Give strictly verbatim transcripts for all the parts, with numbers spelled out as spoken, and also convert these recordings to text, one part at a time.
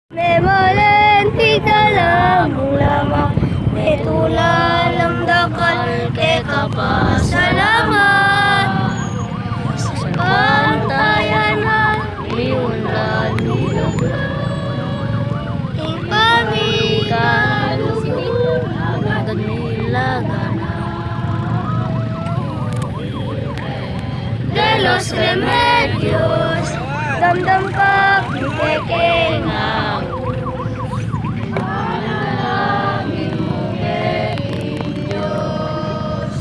Memalen, pigdalan mu la, metulan lang dakal keka pasalamat. Pantayan na miunlad, ing pamikalusugan milagan na. De los Remedios, damdam ka king kekeng aus. Manalangin mu keng Dios.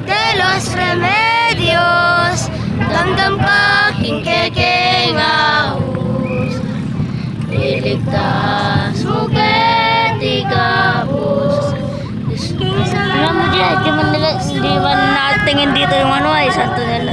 De los Remedios, damdam ka king kekeng aus. Iligtas mu keti kabus. Tingnan mu dia, di man nila, di man natingin dito yung ano, ay, santo nila.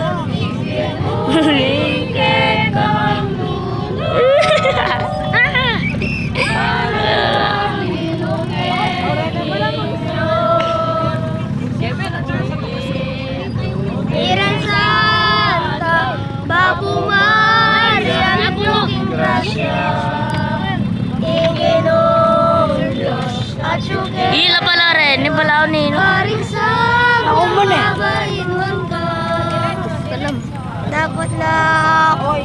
Iran Santa, Bapu Maria, king grasya, ing Ginung Dios atyu ke. Ila pala rin, ni pala ni, no? Karing sa ako man eh. Mabait man ka. Dapat na ako.